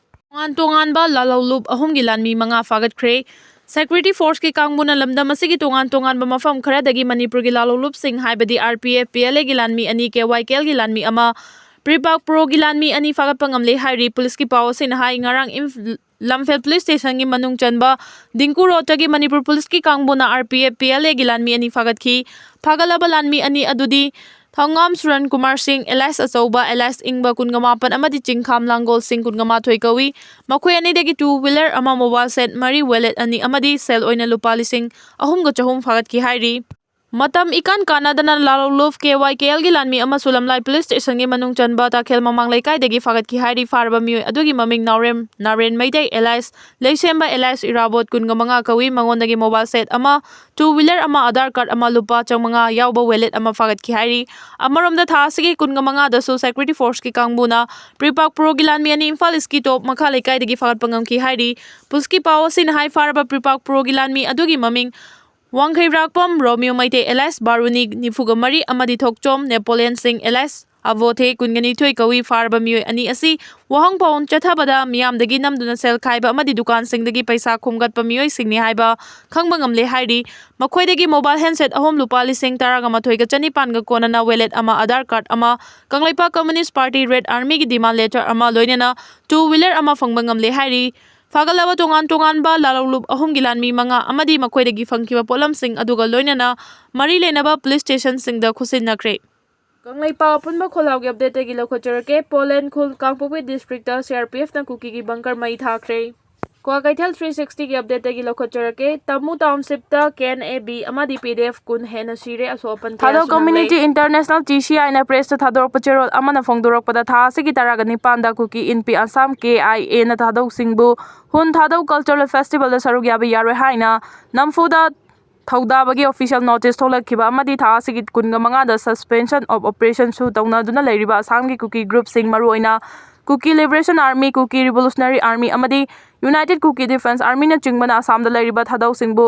ꯇꯣꯉꯥꯟ ꯇꯣꯉꯥꯟꯕ ꯂꯥꯜꯍꯧꯂꯨꯞ ꯑꯍꯨꯝꯒꯤ ꯂꯥꯟꯃꯤ ꯃꯉꯥ ꯐꯥꯒꯠꯈ꯭ꯔꯦ꯫ Security forceꯀꯤ ꯀꯥꯡꯕꯨꯅ ꯂꯝꯗꯝ ꯑꯁꯤꯒꯤ ꯇꯣꯉꯥꯟ ꯇꯣꯉꯥꯟꯕ ꯃꯐꯝ ꯈꯔꯗꯒꯤ ꯃꯅꯤꯄꯨꯔꯒꯤ ꯂꯥꯜꯍꯧꯂꯨꯞꯁꯤꯡ ꯍꯥꯏꯕꯗꯤ R P F, P L Aꯒꯤ ꯂꯥꯟꯃꯤ ꯑꯅꯤ, K Y K Lꯒꯤ ꯂꯥꯟꯃꯤ ꯑꯃ, PREPAK Proꯒꯤ ꯂꯥꯟꯃꯤ ꯑꯅꯤ ꯐꯥꯒꯠꯄ ꯉꯝꯂꯦ ꯍꯥꯏꯔꯤ꯫ Policeꯀꯤ ꯄꯥꯎ ꯑꯁꯤꯅ ꯍꯥꯏ, ꯉꯔꯥꯡ ꯏꯝꯐ-, ꯂꯝꯐꯦꯜ police stationꯒꯤ ꯃꯅꯨꯡ ꯆꯟꯕ ꯗꯤꯡꯀꯨ roadꯇꯒꯤ ꯃꯅꯤꯄꯨꯔ policeꯀꯤ ꯀꯥꯡꯕꯨꯅ R P F, P L Aꯒꯤ ꯂꯥꯟꯃꯤ ꯑꯅꯤ ꯐꯥꯒꯠꯈꯤ꯫ ꯐꯥꯒꯠꯂꯕ ꯂꯥꯟꯃꯤ ꯑꯅꯤ ꯑꯗꯨꯗꯤ ꯊꯧꯉꯥꯝ ꯁꯨꯔꯟ ꯀꯨꯃꯥꯔ ꯁꯤꯡ alias ꯑꯆꯧꯕ alias ꯏꯪꯕ ꯀꯨꯟꯒ ꯃꯥꯄꯟ ꯑꯃꯗꯤ ꯆꯤꯡꯈꯥꯝ ꯂꯥꯡꯒꯣꯜ ꯁꯤꯡ ꯀꯨꯟꯒ ꯃꯥꯊꯣꯏ ꯀꯧꯏ꯫ ꯃꯈꯣꯏ ꯑꯅꯤꯗꯒꯤ two wheeler ꯑꯃ, mobile set ꯃꯔꯤ, wallet ꯑꯅꯤ ꯑꯃꯗꯤ ꯁꯦꯜ ꯑꯣꯏꯅ ꯂꯨꯄꯥ ꯂꯤꯁꯤꯡ ꯑꯍꯨꯝꯒ ꯆꯍꯨꯝ ꯐꯥꯒꯠꯈꯤ ꯍꯥꯏꯔꯤ꯫ ꯃꯇꯝ ꯏꯀꯥꯟ ꯀꯥꯟꯅꯗꯅ ꯂꯥꯜꯍꯧꯂꯨꯞ K Y K Lꯒꯤ ꯂꯥꯟꯃꯤ ꯑꯃꯁꯨ ꯂꯝꯂꯥꯏ police stationꯒꯤ ꯃꯅꯨꯡ ꯆꯟꯕ ꯇꯥꯈꯦꯜ ꯃꯃꯥꯡ ꯂꯩꯀꯥꯏꯗꯒꯤ ꯐꯥꯒꯠꯈꯤ ꯍꯥꯏꯔꯤ꯫ ꯐꯥꯔꯕ ꯃꯤꯑꯣꯏ ꯑꯗꯨꯒꯤ ꯃꯃꯤꯡ ꯅꯥꯎꯔꯦꯝ ꯅꯥꯔꯦꯟ ꯃꯩꯇꯩ alias ꯂꯩꯁꯦꯝꯕ alias ꯏꯔꯥꯕꯣꯠ ꯀꯨꯟꯒ ꯃꯉꯥ ꯀꯧꯏ꯫ ꯃꯉꯣꯟꯗꯒꯤ mobile set ꯑꯃ, two wheeler ꯑꯃ, Aadhaar card ꯑꯃ, ꯂꯨꯄꯥ ꯆꯥꯝꯃꯉꯥ ꯌꯥꯎꯕ wallet ꯑꯃ ꯐꯥꯒꯠꯈꯤ ꯍꯥꯏꯔꯤ꯫ ꯑꯃꯔꯣꯝꯗ ꯊꯥ ꯑꯁꯤꯒꯤ ꯀꯨꯟꯒ ꯃꯉꯥꯗꯁꯨ Security Forceꯀꯤ ꯀꯥꯡꯕꯨꯅ PREPAK Proꯒꯤ ꯂꯥꯟꯃꯤ ꯑꯅꯤ ꯏꯝꯐꯥꯜ Eastꯀꯤ ꯇꯣꯞ ꯃꯈꯥ ꯂꯩꯀꯥꯏꯗꯒꯤ ꯐꯥꯒꯠꯄ ꯉꯝꯈꯤ ꯍꯥꯏꯔꯤ꯫ Policeꯀꯤ ꯄꯥꯎ ꯑꯁꯤꯅ ꯍꯥꯏ, ꯐꯥꯔꯕ PREPAK Proꯒꯤ ꯂꯥꯟꯃꯤ ꯑꯗꯨꯒꯤ ꯃꯃꯤꯡ ꯋꯥꯡꯈꯩꯔꯥꯛꯄꯝ ꯔꯣꯃꯤꯌꯣ ꯃꯩꯇꯩ alias ꯕꯥꯔꯨꯅꯤ ꯅꯤꯐꯨꯒ ꯃꯔꯤ ꯑꯃꯗꯤ ꯊꯣꯛꯆꯣꯝ ꯅꯦꯄꯣꯂꯤꯌꯟ ꯁꯤꯡ alias ꯑꯕꯣꯊꯦ ꯀꯨꯟꯒ ꯅꯤꯊꯣꯏ ꯀꯧꯏ꯫ ꯐꯥꯔꯕ ꯃꯤꯑꯣꯏ ꯑꯅꯤ ꯑꯁꯤ ꯋꯥꯍꯪ ꯄꯥꯎ ꯆꯠꯊꯕꯗ ꯃꯤꯌꯥꯝꯗꯒꯤ ꯅꯝꯗꯨꯅ ꯁꯦꯜ ꯈꯥꯏꯕ ꯑꯃꯗꯤ ꯗꯨꯀꯥꯟꯁꯤꯡꯗꯒꯤ ꯄꯩꯁꯥ ꯈꯣꯝꯒꯠꯄ ꯃꯤꯑꯣꯏꯁꯤꯡꯅꯤ ꯍꯥꯏꯕ ꯈꯪꯕ ꯉꯝꯂꯦ ꯍꯥꯏꯔꯤ꯫ ꯃꯈꯣꯏꯗꯒꯤ mobile handset ꯑꯍꯨꯝ, ꯂꯨꯄꯥ ꯂꯤꯁꯤꯡ ꯇꯔꯥꯒ ꯃꯥꯊꯣꯏꯒ ꯆꯅꯤꯄꯥꯟꯒ ꯀꯣꯟꯅꯅ wallet ꯑꯃ, Aadhaar card ꯑꯃ, Kangleipak Communist Party Red Armyꯒꯤ demand letter ꯑꯃ, ꯂꯣꯏꯅꯅ two wheeler ꯑꯃ ꯐꯪꯕ ꯉꯝꯂꯦ ꯍꯥꯏꯔꯤ꯫ ꯐꯥꯒꯠꯂꯕ ꯇꯣꯉꯥꯟ ꯇꯣꯉꯥꯟꯕ ꯂꯥꯜꯍꯧꯂꯨꯞ ꯑꯍꯨꯝꯒꯤ ꯂꯥꯟꯃꯤ ꯃꯉꯥ ꯑꯃꯗꯤ ꯃꯈꯣꯏꯗꯒꯤ ꯐꯪꯈꯤꯕ ꯄꯣꯠꯂꯝꯁꯤꯡ ꯑꯗꯨꯒ ꯂꯣꯏꯅꯅ ꯃꯔꯤ ꯂꯩꯅꯕ police stationꯁꯤꯡꯗ ꯈꯨꯠꯁꯤꯟꯅꯈ꯭ꯔꯦ꯫ ꯀꯪꯂꯩꯄꯥꯛ ꯑꯄꯨꯟꯕ ꯈꯣꯜꯂꯥꯎꯒꯤ ꯑꯞꯗꯦꯠꯇꯒꯤ ꯂꯧꯈꯠꯆꯔꯛꯀꯦ꯫ ꯄꯣꯂꯦꯟ ꯈꯨꯜ ꯀꯥꯡꯄꯣꯛꯄꯤ ꯗꯤꯁꯇ꯭ꯔꯤꯛꯇ ꯁꯤ ꯑꯥꯔ ꯄꯤ ꯑꯦꯐꯅ ꯀꯨꯀꯤꯒꯤ ꯕꯪꯀꯔ ꯃꯩ ꯊꯥꯈ꯭ꯔꯦ꯫ ꯀ꯭ꯋꯥꯀꯩꯊꯦꯜ ꯊ꯭ꯔꯤ ꯁꯤꯛꯁꯇꯤꯒꯤ ꯑꯞꯗꯦꯠꯇꯒꯤ ꯂꯧꯈꯠꯆꯔꯛꯀꯦ꯫ ꯇꯥꯃꯨ ꯇꯥꯎꯟꯁꯤꯞꯇ ꯀꯦ ꯑꯦꯟ ꯑꯦ ꯕꯤ ꯑꯃꯗꯤ ꯄꯤ ꯗꯤ ꯑꯦꯐ ꯀꯨꯟ ꯍꯦꯟꯅ ꯁꯤꯔꯦ꯫ ꯑꯁꯣꯛ ꯑꯄꯟ ꯀꯌꯥꯁꯨ ꯊꯥꯗꯧ ꯀꯝꯃ꯭ꯌꯨꯅꯤꯇꯤ ꯅꯪꯂꯦ꯫ ꯏꯟꯇꯔꯅꯦꯁꯅꯦꯜ, ꯇꯤ ꯁꯤ ꯑꯥꯏꯅ ꯄ꯭ꯔꯦꯁꯇ ꯊꯥꯗꯣꯔꯛꯄ ꯆꯦꯔꯣꯜ ꯑꯃꯅ ꯐꯣꯡꯗꯣꯔꯛꯄꯗ, ꯊꯥ ꯑꯁꯤꯒꯤ ꯇꯔꯥꯒ ꯅꯤꯄꯥꯟꯗ ꯀꯨꯀꯤ ꯏꯟꯄꯤ ꯑꯁꯥꯝ, ꯀꯦ ꯑꯥꯏ ꯑꯦꯅ ꯊꯥꯗꯧꯁꯤꯡꯕꯨ ꯍꯨꯟ ꯊꯥꯗꯧ ꯀꯜꯆꯔꯦꯜ ꯐꯦꯁꯇꯤꯚꯦꯜꯗ ꯁꯔꯨꯛ ꯌꯥꯕ ꯌꯥꯔꯣꯏ ꯍꯥꯏꯅ ꯅꯝꯐꯨꯗ ꯊꯧꯗꯥꯕꯒꯤ ꯑꯣꯐꯤꯁꯤꯌꯦꯜ ꯅꯣꯇꯤꯁ ꯊꯣꯛꯂꯛꯈꯤꯕ ꯑꯃꯗꯤ ꯊꯥ ꯑꯁꯤꯒꯤ ꯀꯨꯟꯒ ꯃꯉꯥꯗ ꯁꯁꯄꯦꯟꯁꯟ ꯑꯣꯐ ꯑꯣꯄꯔꯦꯁꯟꯁꯨ ꯇꯧꯅꯗꯨꯅ ꯂꯩꯔꯤꯕ ꯑꯁꯥꯝꯒꯤ ꯀꯨꯀꯤ ꯒ꯭ꯔꯨꯞꯁꯤꯡ, ꯃꯔꯨꯑꯣꯏꯅ ꯀꯨꯀꯤ ꯂꯤꯕꯔꯦꯁꯟ ꯑꯥꯔꯃꯤ, ꯀꯨꯀꯤ ꯔꯤꯚꯣꯂꯨꯁꯅꯔꯤ ꯑꯥꯔꯃꯤ ꯑꯃꯗꯤ ꯌꯨꯅꯥꯏꯇꯦꯗ ꯀꯨꯀꯤ ꯗꯤꯐꯦꯟꯁ ꯑꯥꯔꯃꯤꯅꯆꯤꯡꯕꯅ ꯑꯁꯥꯝꯗ ꯂꯩꯔꯤꯕ ꯊꯥꯗꯧꯁꯤꯡꯕꯨ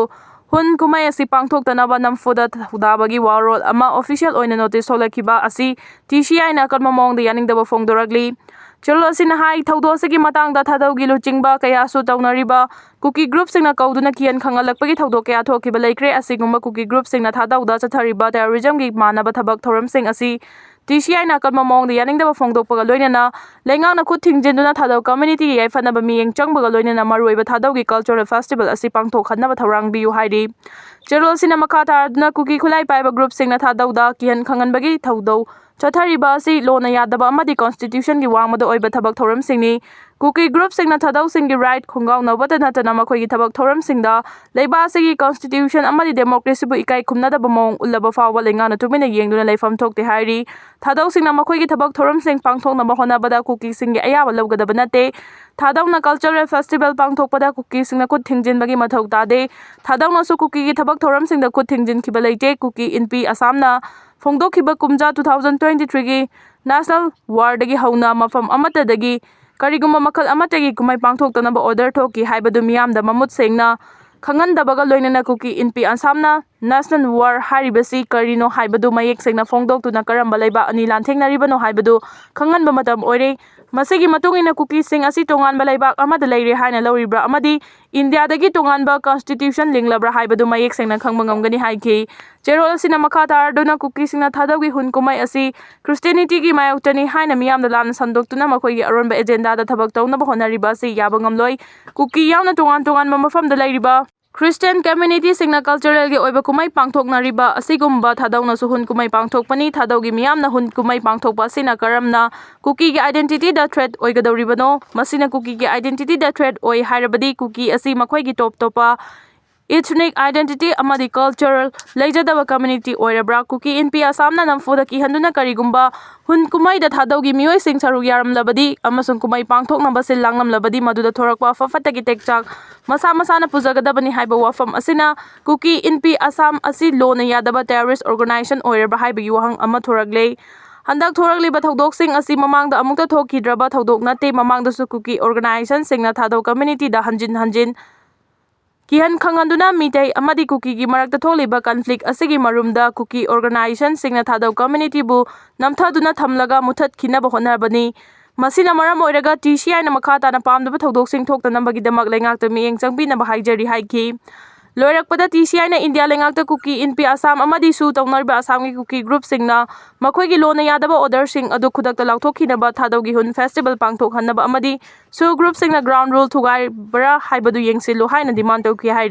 ꯍꯨꯟ ꯀꯨꯝꯍꯩ ꯑꯁꯤ ꯄꯥꯡꯊꯣꯛꯇꯅꯕ ꯅꯝꯐꯨꯗ ꯊꯧꯗꯥꯕꯒꯤ ꯋꯥꯔꯣꯜ ꯑꯃ ꯑꯣꯐꯤꯁꯤꯌꯦꯜ ꯑꯣꯏꯅ ꯅꯣꯇꯤꯁ ꯊꯣꯛꯂꯛꯈꯤꯕ ꯑꯁꯤ ꯇꯤ ꯁꯤ ꯑꯥꯏꯅ ꯑꯀꯟꯕ ꯃꯑꯣꯡꯗ ꯌꯥꯅꯤꯡꯗꯕ ꯐꯣꯡꯗꯣꯔꯛꯂꯤ꯫ ꯆꯦꯔꯣꯜ ꯑꯁꯤꯅ ꯍꯥꯏ, ꯊꯧꯗꯣꯛ ꯑꯁꯤꯒꯤ ꯃꯇꯥꯡꯗ ꯊꯥꯗꯧꯒꯤ ꯂꯨꯆꯤꯡꯕ ꯀꯌꯥꯁꯨ ꯇꯧꯅꯔꯤꯕ ꯀꯨꯀꯤ ꯒ꯭ꯔꯨꯞꯁꯤꯡꯅ ꯀꯧꯗꯨꯅ ꯀꯤꯍꯟ ꯈꯪꯍꯜꯂꯛꯄꯒꯤ ꯊꯧꯗꯣꯛ ꯀꯌꯥ ꯊꯣꯛꯈꯤꯕ ꯂꯩꯈ꯭ꯔꯦ꯫ ꯑꯁꯤꯒꯨꯝꯕ ꯀꯨꯀꯤ ꯒ꯭ꯔꯨꯞꯁꯤꯡꯅ ꯊꯥꯗꯧꯗ ꯆꯠꯊꯔꯤꯕ ꯇꯦꯔꯣꯔꯤꯖꯝꯒꯤ ꯃꯥꯟꯅꯕ ꯊꯕꯛ ꯊꯧꯔꯝꯁꯤꯡ ꯑꯁꯤ ꯇꯤ ꯁꯤ ꯑꯥꯏꯅ ꯑꯀꯟꯕ ꯃꯑꯣꯡꯗ ꯌꯥꯅꯤꯡꯗꯕ ꯐꯣꯡꯗꯣꯛꯄꯒ ꯂꯣꯏꯅꯅ ꯂꯩꯉꯥꯛꯅ ꯈꯨꯠ ꯊꯤꯡꯖꯤꯟꯗꯨꯅ ꯊꯥꯗꯧ ꯀꯝꯃ꯭ꯌꯨꯅꯤꯇꯤꯒꯤ ꯌꯥꯏꯐꯅꯕ ꯃꯤꯠꯌꯦꯡ ꯆꯪꯕꯒ ꯂꯣꯏꯅꯅ ꯃꯔꯨꯑꯣꯏꯕ ꯊꯥꯗꯧꯒꯤ ꯀꯜꯆꯔꯦꯜ ꯐꯦꯁꯇꯤꯚꯦꯜ ꯑꯁꯤ ꯄꯥꯡꯊꯣꯛꯍꯟꯅꯕ ꯊꯧꯔꯥꯡ ꯄꯤꯌꯨ ꯍꯥꯏꯔꯤ꯫ ꯆꯦꯔꯣꯜ ꯑꯁꯤꯅ ꯃꯈꯥ ꯇꯥꯔꯗꯨꯅ ꯀꯨꯀꯤ ꯈꯨꯠꯂꯥꯏ ꯄꯥꯏꯕ ꯒ꯭ꯔꯨꯞꯁꯤꯡꯅ ꯊꯥꯗꯧꯗ ꯀꯤꯍꯟ ꯈꯪꯍꯟꯕꯒꯤ ꯊꯧꯗꯧ ꯆꯠꯊꯔꯤꯕ ꯑꯁꯤ ꯂꯣꯅ ꯌꯥꯗꯕ ꯑꯃꯗꯤ ꯀꯟꯁꯇꯤꯇ꯭ꯌꯨꯁꯟꯒꯤ ꯋꯥꯡꯃꯗ ꯑꯣꯏꯕ ꯊꯕꯛ ꯊꯧꯔꯝꯁꯤꯡꯅꯤ꯫ ꯀꯨꯀꯤ ꯒ꯭ꯔꯨꯞꯁꯤꯡꯅ ꯊꯥꯗꯧꯁꯤꯡꯒꯤ ꯔꯥꯏꯠ ꯈꯣꯡꯒꯥꯎꯅꯕꯇ ꯅꯠꯇꯅ ꯃꯈꯣꯏꯒꯤ ꯊꯕꯛ ꯊꯧꯔꯝꯁꯤꯡꯗ ꯂꯩꯕꯥꯛ ꯑꯁꯤꯒꯤ ꯀꯟꯁꯇꯤꯇ꯭ꯌꯨꯁꯟ ꯑꯃꯗꯤ ꯗꯦꯃꯣꯀ꯭ꯔꯦꯁꯤꯕꯨ ꯏꯀꯥꯏ ꯈꯨꯝꯅꯗꯕ ꯃꯑꯣꯡ ꯎꯠꯂꯕ ꯐꯥꯎꯕ ꯂꯩꯉꯥꯛꯅ ꯇꯨꯃꯤꯟꯅ ꯌꯦꯡꯗꯨꯅ ꯂꯩꯐꯝ ꯊꯣꯛꯇꯦ ꯍꯥꯏꯔꯤ꯫ ꯊꯥꯗꯧꯁꯤꯡꯅ ꯃꯈꯣꯏꯒꯤ ꯊꯕꯛ ꯊꯧꯔꯝꯁꯤꯡ ꯄꯥꯡꯊꯣꯛꯅꯕ ꯍꯣꯠꯅꯕꯗ ꯀꯨꯀꯤꯁꯤꯡꯒꯤ ꯑꯌꯥꯕ ꯂꯧꯒꯗꯕ ꯅꯠꯇꯦ꯫ ꯊꯥꯗꯧꯅ ꯀꯜꯆꯔꯦꯜ ꯐꯦꯁꯇꯤꯚꯦꯜ ꯄꯥꯡꯊꯣꯛꯄꯗ ꯀꯨꯀꯤꯁꯤꯡꯅ ꯈꯨꯠ ꯊꯤꯡꯖꯤꯟꯕꯒꯤ ꯃꯊꯧ ꯇꯥꯗꯦ꯫ ꯊꯥꯗꯧꯅꯁꯨ ꯀꯨꯀꯤꯒꯤ ꯊꯕꯛ ꯊꯧꯔꯝꯁꯤꯡꯗ ꯈꯨꯠ ꯊꯤꯡꯖꯤꯟꯈꯤꯕ ꯂꯩꯇꯦ꯫ ꯀꯨꯀꯤ ꯏꯟꯄꯤ ꯑꯁꯥꯝꯅ ꯐꯣꯡꯗꯣꯛꯈꯤꯕ ꯀꯨꯝꯖꯥ two thousand twenty threeꯒꯤ ꯅꯦꯁꯅꯦꯜ ꯋꯥꯔꯗꯒꯤ ꯍꯧꯅ ꯃꯐꯝ ꯑꯃꯠꯇꯗꯒꯤ ꯀꯔꯤꯒꯨꯝꯕ ꯃꯈꯜ ꯑꯃꯠꯇꯒꯤ ꯀꯨꯝꯍꯩ ꯄꯥꯡꯊꯣꯛꯇꯅꯕ ꯑꯣꯔꯗꯔ ꯊꯣꯛꯈꯤ ꯍꯥꯏꯕꯗꯨ ꯃꯤꯌꯥꯝꯗ ꯃꯃꯨꯠ ꯁꯦꯡꯅ ꯈꯪꯍꯟꯗꯕꯒ ꯂꯣꯏꯅꯅ ꯀꯨꯀꯤ ꯏꯟꯄꯤ ꯑꯁꯥꯝꯅ ꯅꯦꯁꯅꯦꯜ ꯋꯥꯔ ꯍꯥꯏꯔꯤꯕꯁꯤ ꯀꯔꯤꯅꯣ ꯍꯥꯏꯕꯗꯨ ꯃꯌꯦꯛ ꯁꯦꯡꯅ ꯐꯣꯡꯗꯣꯛꯇꯨꯅ ꯀꯔꯝꯕ ꯂꯩꯕꯥꯛ ꯑꯅꯤ ꯂꯥꯟꯊꯦꯡꯅꯔꯤꯕꯅꯣ ꯍꯥꯏꯕꯗꯨ ꯈꯪꯍꯟꯕ ꯃꯇꯝ ꯑꯣꯏꯔꯦ꯫ ꯃꯁꯤꯒꯤ ꯃꯇꯨꯡ ꯏꯟꯅ ꯀꯨꯀꯤꯁꯤꯡ ꯑꯁꯤ ꯇꯣꯉꯥꯟꯕ ꯂꯩꯕꯥꯛ ꯑꯃꯗ ꯂꯩꯔꯦ ꯍꯥꯏꯅ ꯂꯧꯔꯤꯕ꯭ꯔꯥ ꯑꯃꯗꯤ ꯏꯟꯗꯤꯌꯥꯗꯒꯤ ꯇꯣꯉꯥꯟꯕ ꯀꯟꯁꯇꯤꯇ꯭ꯌꯨꯁꯟ ꯂꯤꯡꯂꯕ꯭ꯔꯥ ꯍꯥꯏꯕꯗꯨ ꯃꯌꯦꯛ ꯁꯦꯡꯅ ꯈꯪꯕ ꯉꯝꯒꯅꯤ ꯍꯥꯏꯈꯤ꯫ ꯆꯦꯔꯣꯜ ꯑꯁꯤꯅ ꯃꯈꯥ ꯇꯥꯔꯗꯨꯅ ꯀꯨꯀꯤꯁꯤꯡꯅ ꯊꯥꯗꯧꯒꯤ ꯍꯨꯟ ꯀꯨꯝꯍꯩ ꯑꯁꯤ ꯈ꯭ꯔꯤꯁꯇꯤꯌꯥꯅꯤꯇꯤꯒꯤ ꯃꯥꯌꯣꯛꯇꯅꯤ ꯍꯥꯏꯅ ꯃꯤꯌꯥꯝꯗ ꯂꯥꯟꯅ ꯁꯟꯗꯣꯛꯇꯨꯅ ꯃꯈꯣꯏꯒꯤ ꯑꯔꯣꯟꯕ ꯑꯦꯖꯦꯟꯗꯥꯗ ꯊꯕꯛ ꯇꯧꯅꯕ ꯍꯣꯠꯅꯔꯤꯕ ꯑꯁꯤ ꯌꯥꯕ ꯉꯝꯂꯣꯏ꯫ ꯀꯨꯀꯤ ꯌꯥꯎꯅ ꯇꯣꯉꯥꯟ ꯇꯣꯉꯥꯟꯕ ꯃꯐꯝꯗ ꯂꯩꯔꯤꯕ ꯈ꯭ꯔꯤꯁꯇꯤꯌꯥꯟ ꯀꯝꯃ꯭ꯌꯨꯅꯤꯇꯤꯁꯤꯡꯅ ꯀꯜꯆꯔꯦꯜꯒꯤ ꯑꯣꯏꯕ ꯀꯨꯝꯍꯩ ꯄꯥꯡꯊꯣꯛꯅꯔꯤꯕ ꯑꯁꯤꯒꯨꯝꯕ ꯊꯥꯗꯧꯅꯁꯨ ꯍꯨꯟ ꯀꯨꯝꯍꯩ ꯄꯥꯡꯊꯣꯛꯄꯅꯤ꯫ ꯊꯥꯗꯧꯒꯤ ꯃꯤꯌꯥꯝꯅ ꯍꯨꯟ ꯀꯨꯝꯍꯩ ꯄꯥꯡꯊꯣꯛꯄ ꯑꯁꯤꯅ ꯀꯔꯝꯅ ꯀꯨꯀꯤꯒꯤ identityꯗ threat ꯑꯣꯏꯒꯗꯧꯔꯤꯕꯅꯣ? ꯃꯁꯤꯅ ꯀꯨꯀꯤꯒꯤ identityꯗ threat ꯑꯣꯏ ꯍꯥꯏꯔꯕꯗꯤ ꯀꯨꯀꯤ ꯑꯁꯤ ꯃꯈꯣꯏꯒꯤ ꯇꯣꯞ ꯇꯣꯞꯄ ethnic identity ꯑꯃꯗꯤ culture ꯂꯩꯖꯗꯕ community ꯑꯣꯏꯔꯕ꯭ꯔꯥ? ꯀꯨꯀꯤ ꯏꯟꯄꯤ ꯑꯁꯥꯝꯅ ꯅꯝꯐꯨꯗ ꯀꯤꯍꯟꯗꯨꯅ ꯀꯔꯤꯒꯨꯝꯕ ꯍꯨꯟ ꯀꯨꯝꯍꯩꯗ ꯊꯥꯗꯧꯒꯤ ꯃꯤꯑꯣꯏꯁꯤꯡ ꯁꯔꯨꯛ ꯌꯥꯔꯝꯂꯕꯗꯤ ꯑꯃꯁꯨꯡ ꯀꯨꯝꯍꯩ ꯄꯥꯡꯊꯣꯛꯅꯕ ꯁꯤꯜ ꯂꯥꯡꯂꯝꯂꯕꯗꯤ ꯃꯗꯨꯗ ꯊꯣꯔꯛꯄ ꯑꯐ ꯐꯠꯇꯒꯤ ꯇꯦꯛꯆꯥꯛ ꯃꯁꯥ ꯃꯁꯥꯅ ꯄꯨꯖꯒꯗꯕꯅꯤ ꯍꯥꯏꯕ ꯋꯥꯐꯝ ꯑꯁꯤꯅ ꯀꯨꯀꯤ ꯏꯟꯄꯤ ꯑꯁꯥꯝ ꯑꯁꯤ ꯂꯣꯅ ꯌꯥꯗꯕ terrorist organization ꯑꯣꯏꯔꯕ꯭ꯔꯥ ꯍꯥꯏꯕꯒꯤ ꯋꯥꯍꯪ ꯑꯃ ꯊꯣꯔꯛꯂꯦ꯫ ꯍꯟꯗꯛ ꯊꯣꯔꯛꯂꯤꯕ ꯊꯧꯗꯣꯛꯁꯤꯡ ꯑꯁꯤ ꯃꯃꯥꯡꯗ ꯑꯃꯨꯛꯇ ꯊꯣꯛꯈꯤꯗ꯭ꯔꯕ ꯊꯧꯗꯣꯛ ꯅꯠꯇꯦ꯫ ꯃꯃꯥꯡꯗꯁꯨ ꯀꯨꯀꯤ organizationꯁꯤꯡꯅ ꯊꯥꯗꯧ communityꯗ ꯍꯟꯖꯤꯟ ꯍꯟꯖꯤꯟ ꯀꯤꯍꯟ ꯈꯪꯍꯟꯗꯨꯅ ꯃꯤꯇꯩ ꯑꯃꯗꯤ ꯀꯨꯀꯤꯒꯤ ꯃꯔꯛꯇ ꯊꯣꯛꯂꯤꯕ conflict ꯑꯁꯤꯒꯤ ꯃꯔꯨꯝꯗ ꯀꯨꯀꯤ organizationꯁꯤꯡꯅ ꯊꯥꯗꯧ communityꯕꯨ ꯅꯝꯊꯗꯨꯅ ꯊꯝꯂꯒ ꯃꯨꯊꯠꯈꯤꯅꯕ ꯍꯣꯠꯅꯕꯅꯤ꯫ ꯃꯁꯤꯅ ꯃꯔꯝ ꯑꯣꯏꯔꯒ TCIꯅ ꯃꯈꯥ ꯇꯥꯅ ꯄꯥꯝꯗꯕ ꯊꯧꯗꯣꯛꯁꯤꯡ ꯊꯣꯛꯇꯅꯕꯒꯤꯗꯃꯛ ꯂꯩꯉꯥꯛꯇ ꯃꯤꯠꯌꯦꯡ ꯆꯪꯕꯤꯅꯕ ꯍꯥꯏꯖꯔꯤ ꯍꯥꯏꯈꯤ꯫ ꯂꯣꯏꯔꯛꯄꯗ TCIꯅ ꯏꯟꯗꯤꯌꯥ ꯂꯩꯉꯥꯛꯇ ꯀꯨꯀꯤ ꯏꯟꯄꯤ ꯑꯁꯥꯝ ꯑꯃꯗꯤ ꯁꯨ ꯇꯧꯅꯔꯤꯕ ꯑꯁꯥꯝꯒꯤ ꯀꯨꯀꯤ groupꯁꯤꯡꯅ ꯃꯈꯣꯏꯒꯤ ꯂꯣꯟꯅ ꯌꯥꯗꯕ orderꯁꯤꯡ ꯑꯗꯨ ꯈꯨꯗꯛꯇ ꯂꯥꯎꯊꯣꯛꯈꯤꯅꯕ ꯊꯥꯗꯧꯒꯤ ꯍꯨꯟ festival ꯄꯥꯡꯊꯣꯛꯍꯟꯅꯕ ꯑꯃꯗꯤ ꯁꯨ groupꯁꯤꯡꯅ ground rule ꯊꯨꯒꯥꯏꯕ꯭ꯔꯥ ꯍꯥꯏꯕꯗꯨ ꯌꯦꯡꯁꯤꯜꯂꯨ ꯍꯥꯏꯅ demand ꯇꯧꯈꯤ ꯍꯥꯏꯔꯤ꯫